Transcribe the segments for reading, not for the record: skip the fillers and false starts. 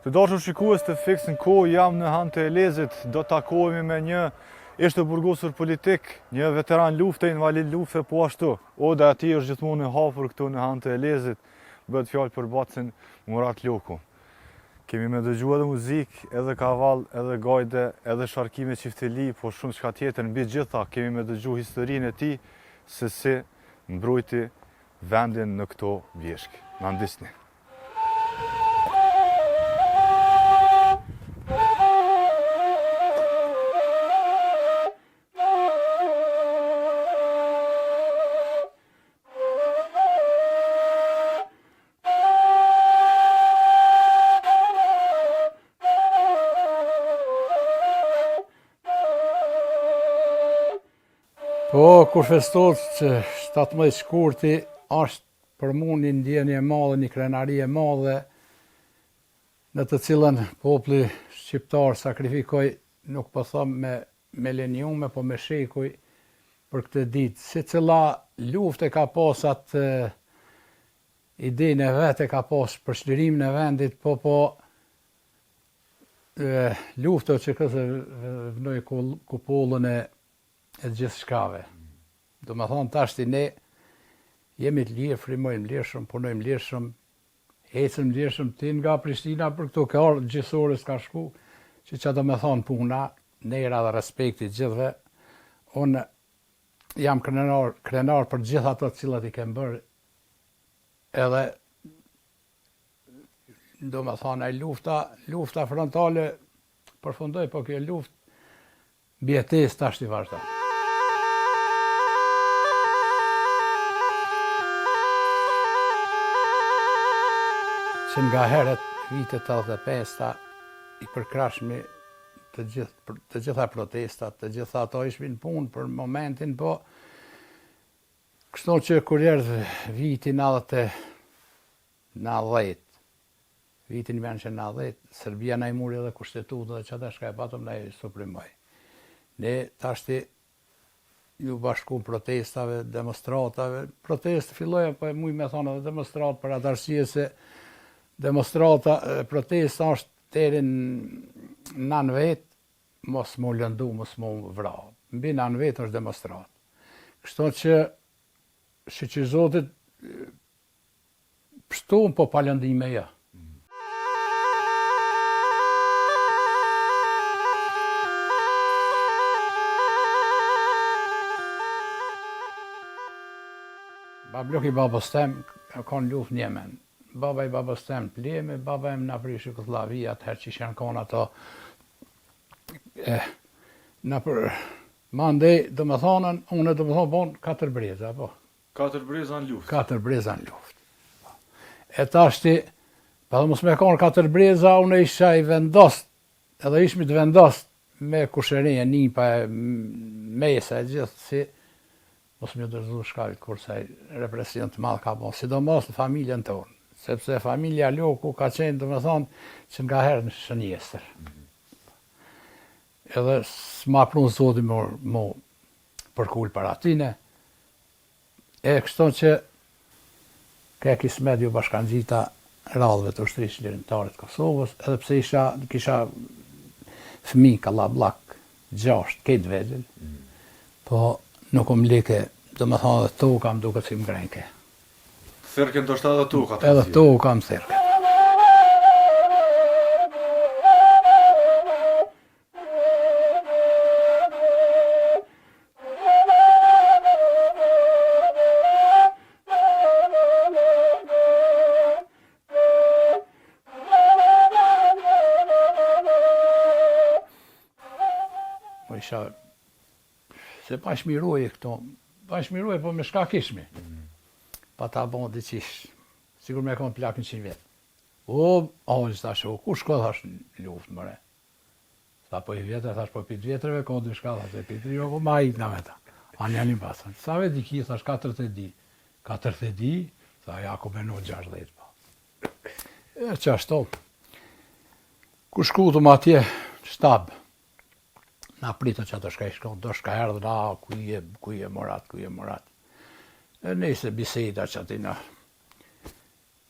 Të dashur shikues të Fiks në Kohë, jam në Han të Elezit, do takohemi me një ish të burgosur politik, një veteran lufte, invalid lufte, po ashtu. Oda e tij është gjithmonë e hapur këtu në Han të Elezit, bëhet fjalë për bacën Murat Loku. Kemi me dëgju edhe muzikë, edhe kavall, edhe gajde, edhe sharkime çifteli, po shumë çka tjetër, mbi gjitha kemi me dëgju historinë e tij se si mbrojti vendin në këto bjeshkë. Na ndiqni. Po, kur festohet 17 shkurti, është për mu një ndjenjë e madhe, një krenari e madhe, në të cilën populli shqiptar sakrifikoi, nuk po thom me mileniume, po me shekuj për këtë ditë. Secila luftë e ka pas atë idenë e vet, e ka pas për çlirimin e vendit, po po lufta e UÇK-së vnoi kupollën e e gjithçkave. Domethonë tashti ne jemi të lirë, frymojmë lirshëm, punojmë lirshëm, ecëm lirshëm, ti nga Prishtina për këtu ke ardhë gjysë ore s'ka shku, që që domethonë puna, nera dhe respekti gjithve, unë jam krenar, krenar për gjithë ato të cilat i kem bërë, edhe domethonë, ai lufta, lufta frontale përfundoi, po kjo luftë mbijetesë tashti vazhdon. Që nga herët vitet 85-ta i përkrahshmi të gjithë të gjitha protestat, të gjitha ato ishmi në punë për momentin, po kështu që kur erdh viti 90, Vitin 1990, Serbia na i mori edhe kushtetutën dhe qata shka e patëm na i suprimoi. Ne tashti ju bashkum protestave, demonstratave, protestë filloja, po e muj me thonë edhe demonstratë për atë arsye se demonstrata, protesta është deri në vetë, mos mu lëndu, mos mu vra. Mbi në vetë është demonstratë. Kështu që, shyqyr Zotit, Pshtum po pa lëndime jo. Bablok i babës tem ka kon n'luftë n'Jemen. Baba i babës tem n'Pleme, baba em nëpër Jugosllavi atëherë që ishin kon ato e nëpër mandej, domethonë, unë domethonë bon katër breza, po. Katër breza në luftë. Katër breza në luftë. E tashti, pa dhe mos me konë katër breza, unë isha i vendost, edhe ishmi të vendost me kushëri e nipa e mesa e gjithë, si mos me dorëzu shkavit kurse represion të madh ka bo, sidomos në familjen tonë, sepse familja Loku ka qenë, domethonë, që nga herë në shënjestër. Edhe s'ma prun Zoti mu përkul para tyne, e kështu që ke kismet ju bashkangjita radhëve të Ushtrisë Çlirimtare të Kosovës, edhe pse isha kisha fëmijë kallabllak, gjashtë, krejt vegjël, po nuk um like, domethonë edhe toka më duket si më ngrenke. Thirrke ndoshta edhe toka. Edhe toka më thirrke. Po isha se pa shmiruje këto, pa shmiruje, po me shka kishmi. Mm. Pa ta bon diqish, sikur me konë plak njëqind vjet. O, o, thash, o, ku shko, thash, në luftë, mëre. Tha po i vjetër, thash po pi të vjetërve, ko dyshka, thash e pi të jo, po ma i në veta. A një një pasën. Sa vjet i ki, thash 42. 42, tha ja ku menu 60, po. E qashtu. Ku shkutëm atje, shtab, na pritën që ato shka i shkon, do shka erdhë, na, ku je, ku je Murat, ku je Murat. E nejse biseda që aty na,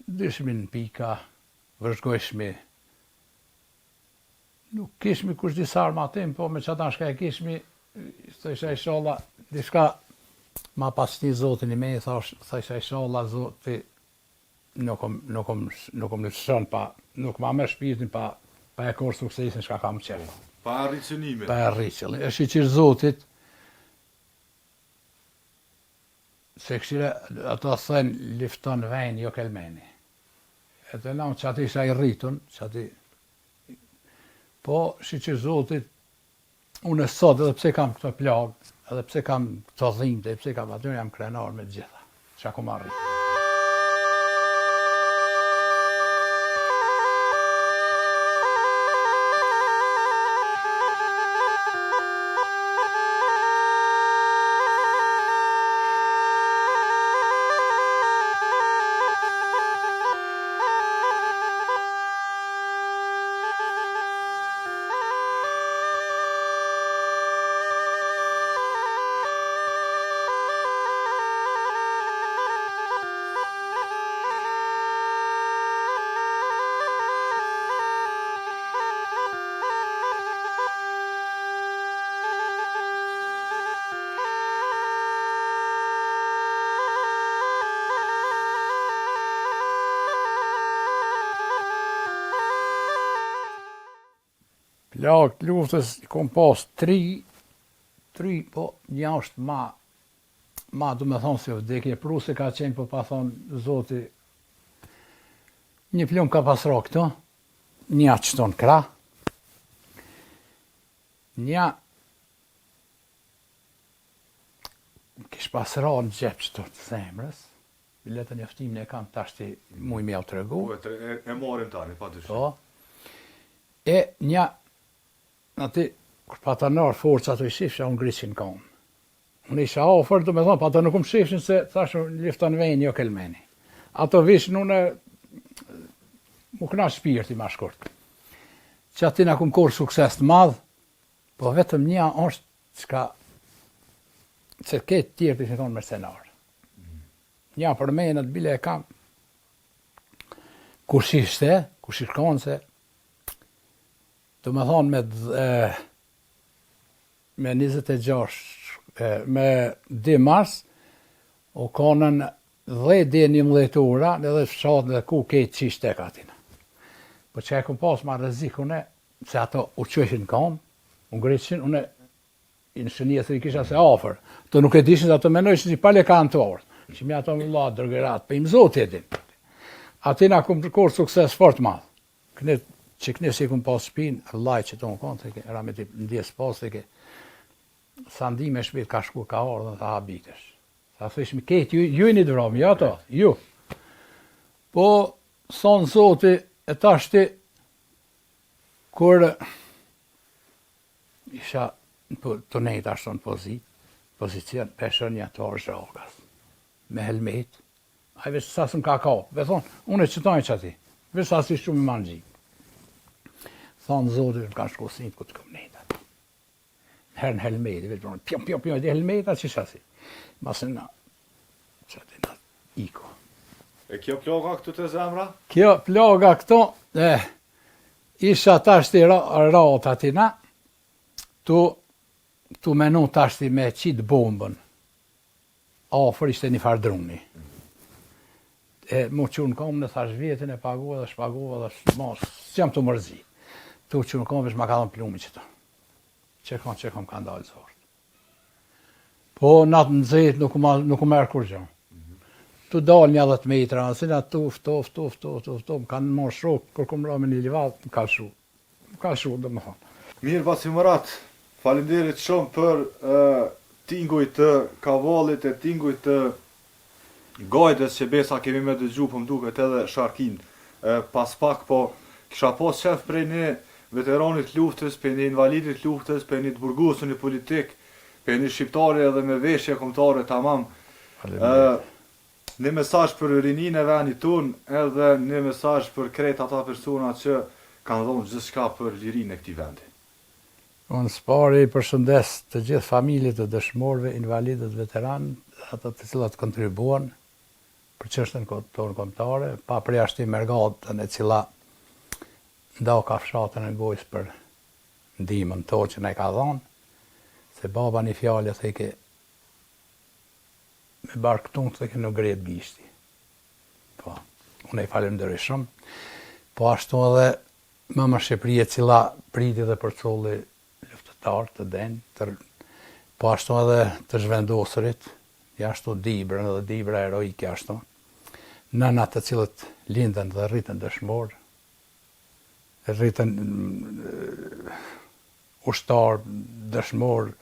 dyshmi në pika, vëzhgojshmi. Nuk kishmi kush disa armatim, po me qata shka e kishmi, thojsha ishalla, diçka ma pas një Zoti një me, thash, thojsha ishalla Zoti nuk më nuk më nuk më lëshon pa nuk ma merr shpirtin pa pa e korr suksesin çka kam qef. Pa arrit synimin. Pa arrit qëllimin. E shyqyr Zotit se këshire ato thënë lifton vejnë jo kelmeni. Edhe na unë qaty isha i rritun, qaty po shyqyr Zotit Unë sot edhe pse kam këto plagë, edhe pse kam këto dhimbje, edhe pse kam aty, jam krenar me të gjitha. Çka kom arrit. Plagë të luftës i kom pas tri, tri, po një është ma, ma do me thonë se vdekjeprurëse ka qenë, po pa thonë zoti, një plumb ka pas ra këtu, një qëtu në krah, një kish pas ra në xhep qëtu të zemrës, Bile të njoftimin e kam tashti muj me jau tregu. Po, e, e marrim tani, pa dyshim. Po. E nja, aty, kur pata nërë forca të i shifsha, unë ngrishin kom. Unë isha afër, do me thonë, pa ato nuk më shifshin se thash lifton vejnë, jo kelmeni. Ato vishin unë, mu kënaq shpirti ma shkurt. Që aty na kum korr sukses të madh, po vetëm një është çka se këtë tjerë të ishin thonë mercenar. Nja përmenët bile e kam, kush ishte, kush i shkon se, do me thonë me, e, me 26, e, me 2 mars, u konën 10 dhe 11 ora, edhe fshat dhe ku kejtë që ishte ka atina. Po që e kom pas ma rrezik une, se ato u qëshin kom, u ngriqin, une Në shënjestër i kisha se afër. Ato nuk e dishin, ato menojshin që pale kanë të ardhë. Që mi ato më vlla, drogërat, për po im zoti e din. Aty na kum korr sukses fort madh. Këne, që këne si kum pas shpin, vllai që tonë konë, theke, rameti ndjes pas, theke, sa ndime shpit ka shku, ka ardhë, tha habitesh. Tha thëshmi, ketë, ju, ju jeni të vramë, jo ato, ju. Po, thonë zoti, e tashti, kur Isha të nejt ashtu në pozit, pozicion, pe shoh një të ardhë zhagas, me helmet, ai veç sa s'më ka kap, be thonë, unë e qëtoj që ati, veç sa si shumë i manxhi. Thonë, zotit, më kanë shku sytë ku të kom nejt aty. Herë në helmet, veç thonë, pjom, pjom, pjom, e helmeta që shasi. Masë në, që ati në iko. E kjo plaga këtu të zemra? Kjo plaga këtu, eh, Isha tashti rahat atina, tu, tu menu tashti me qitë bombën. Afër ishte një farë druni. E mu çu në komë në thash vjetin e pagua dhe shpagua dhe mos, s'jam të mërzi. Tu çu në komë, veç ma ka dhënë plumi qëto. Që kom, që kom ka ndalë zorët. Po natë nxehtë nuk ma nuk më merr kurrgjë. Tu dal një 10 metra, si na tu ftoft, tu ftoft, tu ftoft, më kanë marrë shok, kur kom ra me një livadh, më ka lshu. Më ka lshu, domethonë. Mirë Baci Murat, faleminderit shumë për tinguj të kavallit e tinguj të gajdes që besa kemi me dëgju po më duket edhe sharkin pas pak po kisha pas qef prej një veteranit luftës, prej një invalidit luftës, prej një të burgosuni politik, prej një shqiptari edhe me veshje kombëtare tamam. Një mesazh për rininë e vendit tonë edhe një mesazh për krejt ata persona që kanë dhënë gjithçka për lirinë e këtij vendi. Unë së pari i përshëndes të gjithë familjet e dëshmorëve, invalidët, veteranët, ata të cilat kontribuan për çështjen tonë kombëtare, pa përjashtim mërgatën e cila ndau kafshatën e gojës për. ndihmën tonë që na e ka dhonë, se baba një fjalë e theke me bark tund theke nuk ngrehet gishti. Po, unë e falenderoj shumë. Po ashtu edhe mëma Shqipëri e cila priti dhe përcolli luftëtarë të denjë, të, po ashtu edhe të zhvendosurit, ashtu Dibrën edhe Dibra heroike ashtu, nëna të cilët lindën dhe rritën dëshmorë, rritën ushtarë, dëshmorë,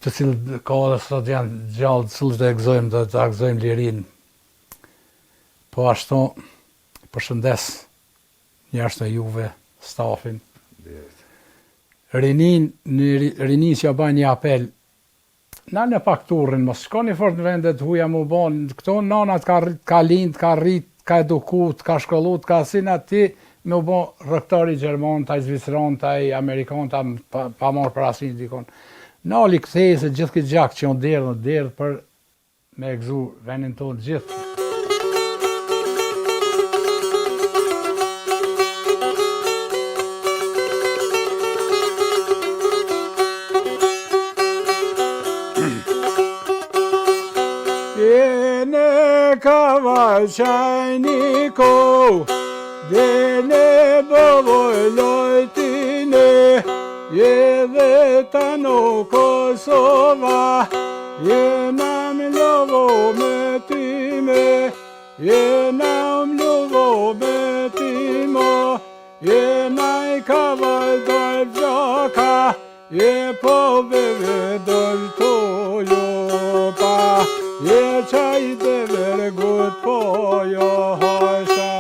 të cilët ka edhe sot janë gjallë, të cilët e gëzojmë dhe të gëzojmë lirinë. Po ashtu, përshëndes njashtu juve, stafin. Rinin, rinin që ja baj një apel, nalne pak turrin, mos shkoni fort në vende të huja mu bon, këto nana të ka, ka lind, ka rrit, ka eduku, të ka shkollu, të ka si na ti, me u bo rrogtari gjerman, taj zvicran, taj amerikan, ta pa, pa marrë parasysh dikon. Nali kthej se gjithë këtë gjak që u derdh, u derdh për me e gëzu venin tonë gjithë. Kavalçajniko, Dene bovoj lojtine, Jeve tano Kosova, Je nam ljovo me time, Je nam ljovo me timo, Je naj kaval doj vjaka, Je po bebe doj tojo pa, Je çaj dever gut po jo hajsha.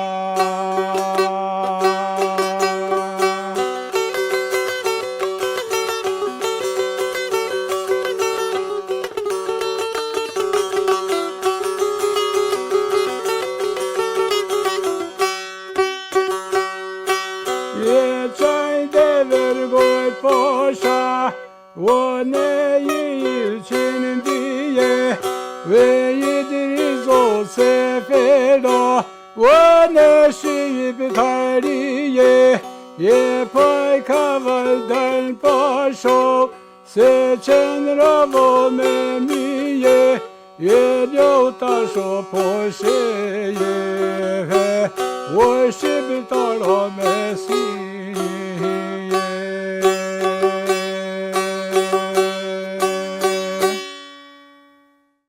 Je çaj dever gut posha, O ne için diye Ve yediriz o sefero O ne şiip tariye Ye pay kavaldan paşo Seçen ravo memiye Ye taşo poşeye O şibtara mesiye.